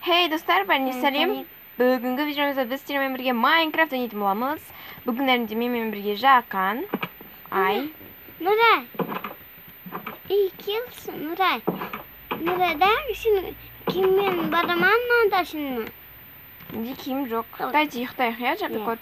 Hey достар, бәріне сәлем. Бүгінгі видеомызда біз сіздермен бірге Майнкрафт ойнайтын боламыз. Бүгін әрине менімен бірге Жақан, Ай. Нұрай. Ей, келсін, Нұрай. Нұрай, да, сен киіммен бараман мында сені? Менде киім жоқ. Давайте ұйықтайық, иә, Жақан?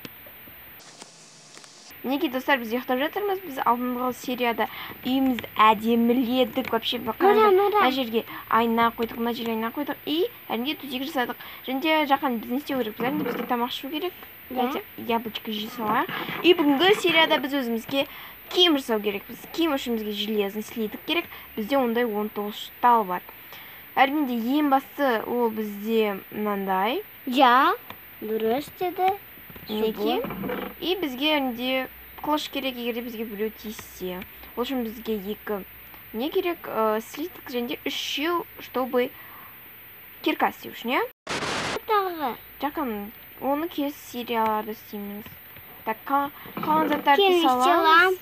Мінекей, достар, біз ұйықтап жатырмыз. Біз алдыңғы серияда үйімізді әдеміледік. Вообще, мына жерге айна қойдық, мына жерге айна қойдық. И әрине төсек жасадық. Және де Жақан, біз не істеу керекпіз? Әрине бізге тамақ ішу керек. Давайте яблочко жей салайық. И бүгінгі серияда біз өзімізге киім жасау керекпіз. Киім үшін бізге железный слиток керек. Бізде ондай 19 тал бар. Әрине де ең басты ол бізде мынандай. Ja, дұрыс деді. Мінекей. И бізге әрине қылыш керек, егер де бізге біреу тиіссе. Ол үшін бізге екі не керек, слиток және де үшеу, чтобы кирка істеу үшін, иә? Тағы. Жақан, оны келесі серияларда істейміз. Так, қалған заттарды саламыз.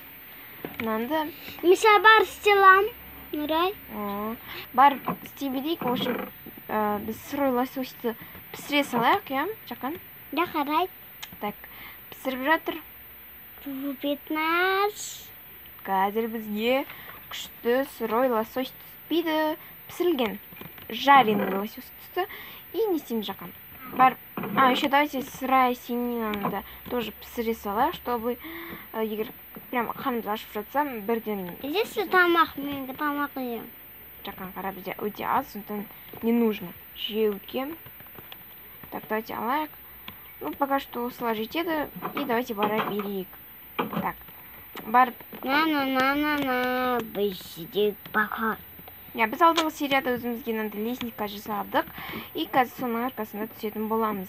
Мынанды. Мен бар істелам, Нұрай. Бар істей берейік. В общем, біз сырой лососьті пісіре салайық, иә, Жақан? Да, қарай. Так, пісіріп жатыр. 15. Қазір бізге күшті сырой лосось түспейді. Пісірілген жареный лосось түсті. И не істейміз, Жақан? Бар. А, еще давайте сырая свининаны да тоже пісіре салайық, чтобы егер прям қанымыз ашып жатса, бірден. Здесь тамақ, мен тамақ жеймін. Жақан, қара, бізде өте аз, сондықтан не нужно жеуге. Так, давайте алайық. Ну, пока что осылай жетеді. И давайте бара берейік. Так, барып. На-на-на-на-на, біз жедік бақа. Я, біз алдыңғы серияда өзімізге мынандай лестница жасадық. И қазір соның арқасында түсетін боламыз.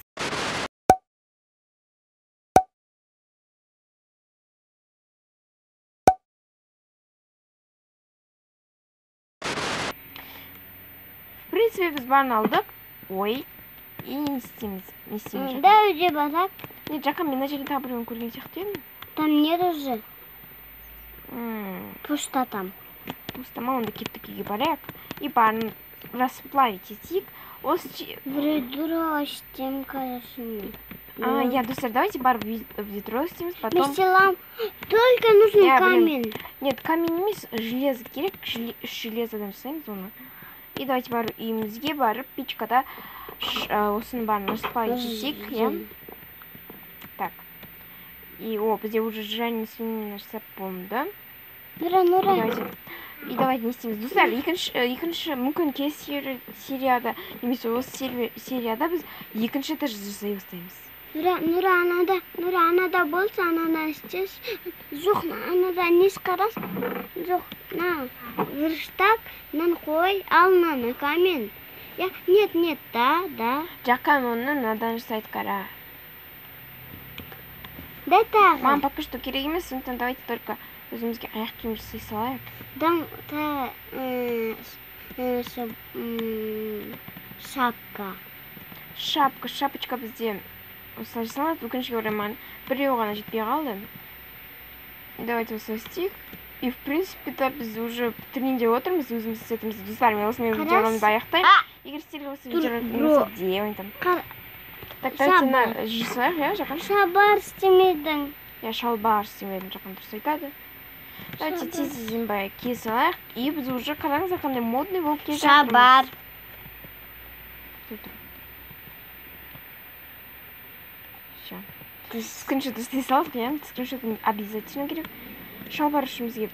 В принципе, біз барын алдық. Ой. И не істейміз, не істейміз. Да, үйде барак. Не, Жақан, мен мына жерде тағы біреуін көрген сияқты едім. Там нет уже. Пусто там. Пусто ма, онда кеттік үйге барайық. И барын расплавить етейік. В ведро істеймін, конечно. А, я, достар, давайте барып в ведро істейміз, потом. Мен только нужен камень. Нет, камень емес, железо керек. Үш железодан жасаймыз оны. И давайте барып үйімізге барып печкада осының барын расплавить етейік, иә. Так. И, о, бізде уже жареный свинина жасап болды. Нұра, Нұра. И давайте не істейміз. Достар, екінші мүмкін келесі серияда, немесе осы серияда біз екінші этаж жасай бастаймыз. Нұра, Нұра, анада, Нұра, анада болса, анада істес. Жоқ, анада нес қарас. Жоқ, на, верстак, нан қой, ал мынаны камень. Я, нет, нет, да, да. Жақан, оны мынадан жасайды, қара. Да, тағы. Маған пока что керек емес, сондықтан давайте только өзімізге аяқ киім жасай салайық. Да, та, шапка. Шапка, шапочка бізде осылай жасалады. Өкінішке орай маған біреу ғана жетпей қалды. Давайте осылай істейік. И в принципе-то біз уже бітірейін деп отырмыз өзіміз сетімізді. Достар, мен осымен видеоролигімді аяқтаймын. Егер сіздерге осы видеоролик делаем там. Так, давайте на жей салайық, иә, Жақан? Шалбар істемедің. Я шалбар істемедім, Жақан дұрыс айтады. Давайте тез-тезден бая кие салайық. И біз уже қараңыздар қандай модный болып келе жатырмыз. Шалбар. Все. Скриншот істей салдық, иә? Скриншот обязательно керек. Шалбар үшін бізге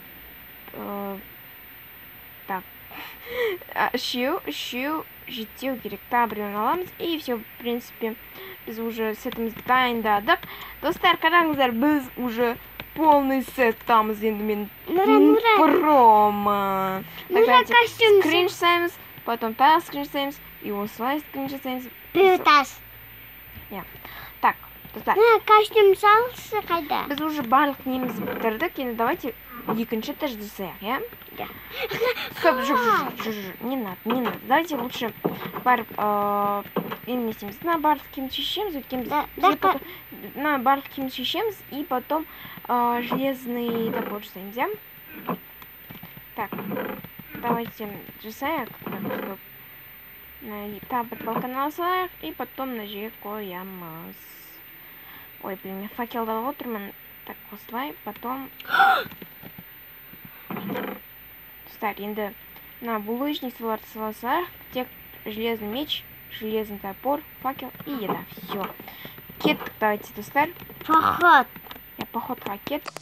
так, үшеу, үшеу, жетеу керек. Тағы біреуін аламыз. И все, в принципе, біз уже сетімізді дайындадық. Достар, қараңыздар, біз уже полный сеттамыз. Енді мен промо. Нұра, костюм. Скрин жасаймыз, потом тағы скрин жасаймыз, и осылай скрин жасаймыз. Пютас. Иә. Так, достар. Костюм салшы қайда? Біз уже барлық немізді бітірдік. Енді давайте екінші этаж жасайық, иә? Да. Стоп, жоқ, жоқ, жоқ, жоқ, не надо, не надо. Давайте лучше барып, енді не істейміз? Мына барлық киімді шешеміз, өйткені біз мына барлық киімді шешеміз, и потом железный топор жасаймыз, иә? Так, давайте жасайық. Так, стоп. Тағы бір палканы ала салайық, и потом мына жерге қоямыз. Ой, блин, мен факелді алып отырмын. Так, осылай, потом... Достар, енді мына булыжник соларды сала салайық. Тек железный меч, железный топор, факел и еда. Все. Кеттік, давайте, достар. Поход. Я походқа кеттік.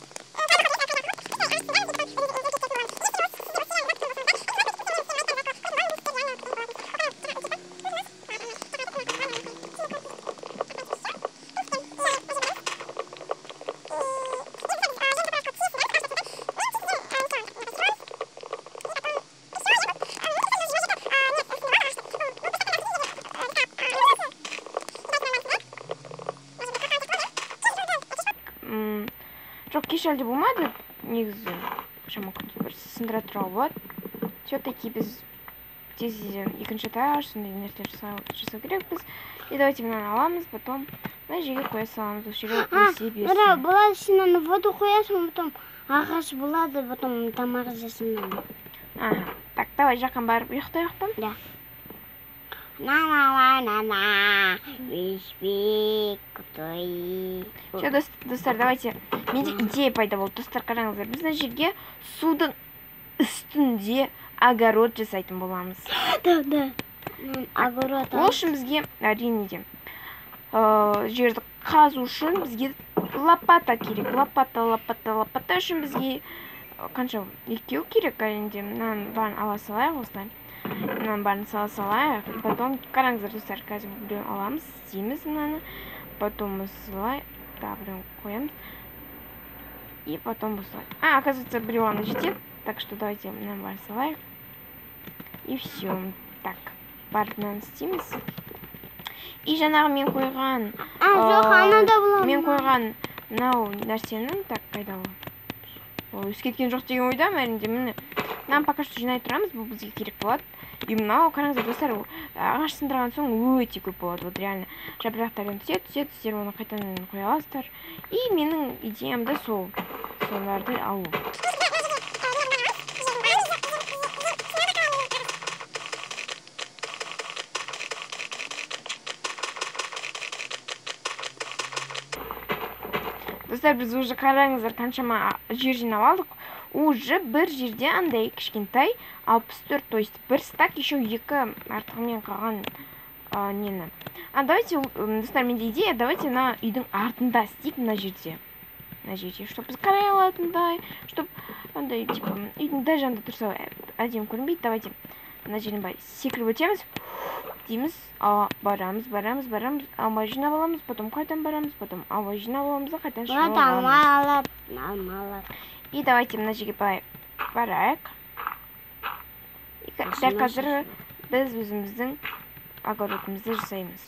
Жоқ, кеш әлде болмады, негізі шама бір сындыра тұруға болады. Все-таки біз тез-тезден екінші этаж, сондай нәрселер жасау керекпіз. И давайте мынаны аламыз, потом мына жерге қоя саламыз, осы жерге өсе берсін. Нұра, болады, сен аны воду қоясың, потом ағаш болады, потом тамақ жесің аны. Ага, так, давай жақын барып ұйықтайық па? Да. На-на-на-на-на, виш-вик, крутой. Все, достар, давайте. Менде идея пайда болды. Достар, қараңыздар, біз мына жерге судың үстінде огород жасайтын боламыз. Да, да. Огород. Ол үшін бізге, әрине де, жерді қазу үшін бізге лопата керек. Лопата, лопата, лопата үшін бізге қанша? Екеу керек, әрине де. Мынаның бәрін ала салайық осылай. Мынаның бәрін сала салайық. И потом, қараңыздар, достар, қазір біреуін аламыз, істейміз мынаны. Потом осылай, тағы біреуін қоямыз. И потом осылай. А, оказывается, біреу ғана жетеді. Так что давайте мынаны бәрін салайық. И все. Так, барып мынаны істейміз. И жаңағы мен қойған... А, жоқ, анада болады. Мен қойған мынау нәрсенің... Так, қайда ол? Ол өсіп кеткен жоқ деген ойдамын, әрине. Міне, мынаны пока что жинай тұрамыз, бұл бізге керек болады. И мынау, қараңыздар, достар, ағаш сындырған соң өте көп болады. Вот реально жапырақтардан түседі, түседі, сіздер оны қайтадан қоя аласыздар. И менің идеям да сол, соларды алу. Достар, біз уже қараңыздар, қаншама жер жинап алдық. Уже бір жерде андай кішкентай 64, то есть бір стак, еще екі артығымен қалған нені. А давайте, достар, менде идея, давайте на үйдің артында істейік, мына жерде. Мына жерде, чтоб біз қарай алатындай, чтоб андай, типа, үйдің дәл жанында тұрса әдемі көрінбейді. Давайте мына жерден былай секіріп өтеміз. Дейміз, барамыз, барамыз, барамыз, алма жинап аламыз, потом қайтадан барамыз, потом алма жинап аламыз да қайтадан шығып аламыз. Алма алады, алма алады. И давайте мына жерге былай барайық. И дәл қазір біз өзіміздің огородымызды жасаймыз.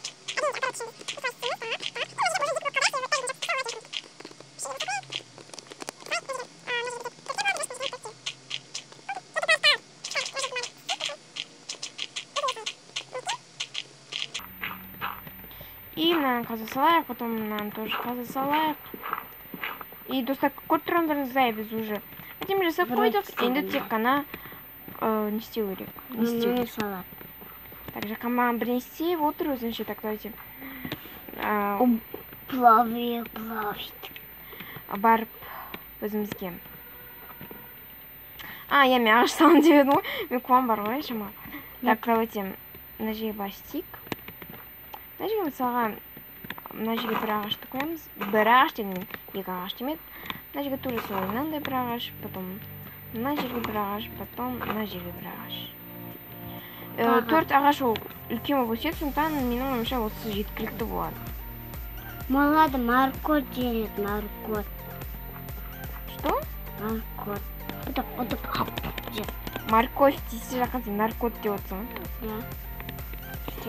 И мынаны қаза салайық, потом мынаны тоже қаза салайық. И, достар, көріп тұрғандарыңыздай, біз уже әдемі жасап қойдық. Енді тек қана не істеу керек? Не істеу керек? Так, Жақан маған бірдеңе істеп отыр өзінше. Так, давайте. Плавает, плавает. Барып өзімізге. А, я мен ағаш саламын деп едім ғой. Мен қуан бар ғой, шамалы. Так, давайте мына жерге былай істейік. Мына жерге мысалға мына жерге бір ағашты қоямыз. Бір ағаш дедім мен, екі ағаш демедім. Мына жерге тура солай мынандай бір ағаш, потом мына жерге бір ағаш, потом мына жерге бір ағаш. Төрт ағаш ол үлкен болып өседі, сондықтан менің ойымша осы жеткілікті болады. Болады, морковь делает, морковь. Что? Морковь. Отып, деп. Морковь дейсіз, жақын сен наркот деп отырсың ғой. Да.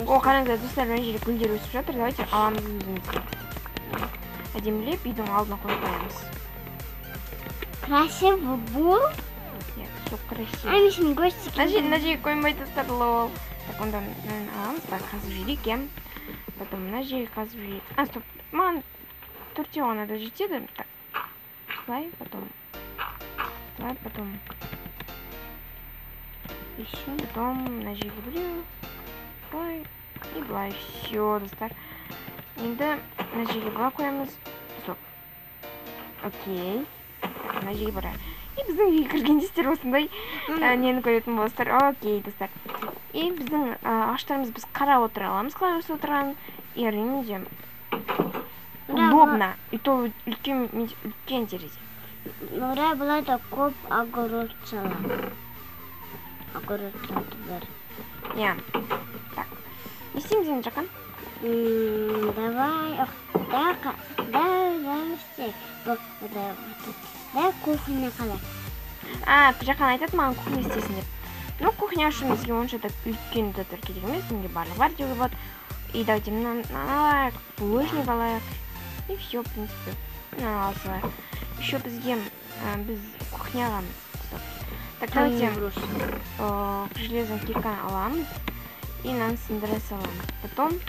О, қараңыздар, достар, мына жерде гүлдер өсіп жатыр. Давайте аламыз өзімізге. Әдемілеп үйдің алдына қойып қоямыз. Красиво был. Иә, все красиво. А мен сені гости Мына жерге қоймай, достар, лол. Так, онда мынаны аламыз, так, қазып жіберейік, иә. Потом мына жерге қазып жіберейік. А, стоп, маған төртеу ғана да жетеді. Так, осылай, потом осылай, потом еще, потом мына жерге біреу. Былай и былай. Все, достар. Енді мына жерге былай қоямыз. Стоп. Окей. Мына жерге барайық. И біздің үйге кіргенде сіздер осындай нені көретін боласыздар. Окей, достар. И біздің ағаштарымыз біз қарап отыра аламыз, қалай өсіп отырғанын. И әрине де удобно. И то үлкен үлкен терезе. Нұра, былай да көп огород саламын. Огород бар. Иә. Так. Не істейміз енді, Жақан? Давай, да, да, да, істейік. Да, кухня қалай? А, Жақан айтады маған кухня істесін деп. Ну, кухня үшін бізге онша да үлкен заттар керек емес. Менде барлығы бар деуге болады. И давайте мынаны алайық, булыжник алайық. И все, в принципе. Мынаны ала салайық. Еще бізге, біз кухняға... Стоп. Так, давайте железный кирканы аламыз. И мынаны сындыра саламыз. Потом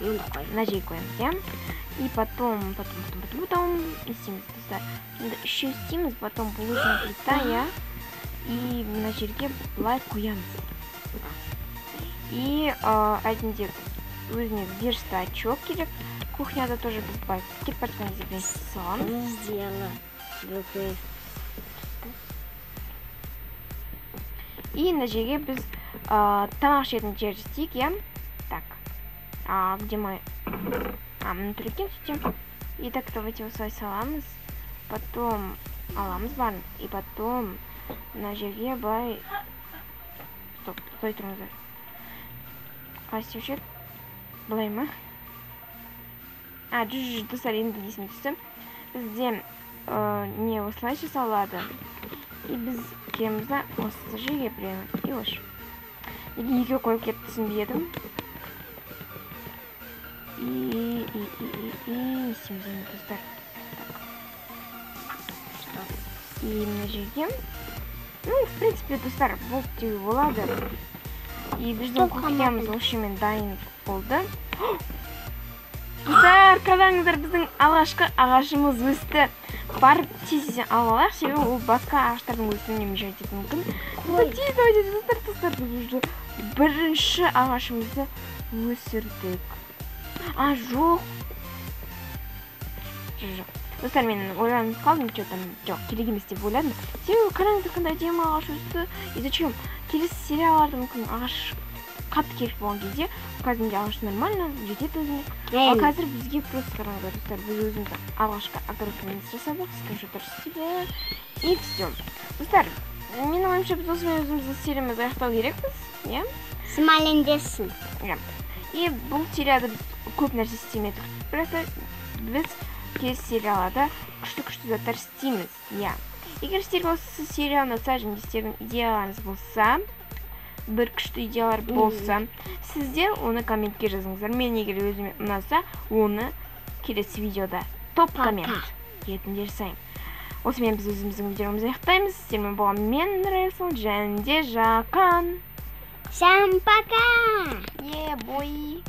мына жерге қоямыз, иә? И потом, потом, потом, потом, потом не істейміз, достар? Енді үшеу істейміз, потом булыжный плита, иә? И мына жерге былай қоямыз. И әдінде өзіне верстачок керек. Кухняда тоже біз былай кетіп бара жатқан кезде бірдеңе саламыз. Сделала. И мына жерге біз тамақ ішетін жер істейік, иә? Так. А, где мой... А, мына тұр екен, сөйтсем. И так, давайте осылай саламыз. Потом аламыз барын. И потом мына жерге былай... Стоп, стой тұрыңыздар. Қалай істеуші еді? Былай ма? А, жүз, достар, енді есіме түсті. Бізде не осылай жасалады. И біз келеміз да осы жерге прямо. И осы. Неге екеу қойып кетті, түсінбей едім. И не істейміз енді, достар? Так. И мына жерге. Ну, в принципе, достар, болды деуге болады. И біздің кухнямыз осымен дайын болды. Достар, қараңыздар, біздің алғашқы ағашымыз өсті. Барып тез алып алайық, себебі ол басқа ағаштардың өсуіне мешать етуі мүмкін. Тез давайте, достар, достар, біз уже бірінші ағашымызды өсірдік. А, жоқ. Жоқ. Достар, мен ойланып қалдым, что там, жоқ, керек емес деп ойладым. Себебі қараңыздар, қандай әдемі ағаш өсті. И зачем? Келесі серияларда мүмкін ағаш қатты керек болған кезде, қазір менде ағаш нормально, жетеді өзіме. Ал қазір бізге просто қараңыздар, достар, біз өзіміздің алғашқы огородымызды жасадық, скриншоттар істейді. И все. Достар, менің ойымша, біз осымен өзіміздің сериямызды аяқтау керекпіз, иә? Смайлендесін. Иә. И бұл серияда біз көп нәрсе істемедік. Просто біз келесі серияларда күшті-күшті заттар істейміз, иә. Егер сіздерге осы серия ұнаса және сіздердің идеяларыңыз болса, бір күшті идеялар болса, сіздер оны комментке жазыңыздар. Мен егер өзіме ұнаса, оны келесі видеода топ коммент ретінде жасаймын. Осымен біз өзіміздің видеомызды аяқтаймыз. Сіздермен болған мен, Нұрайсыл, және де Жақан. Всем пока! Е, бой!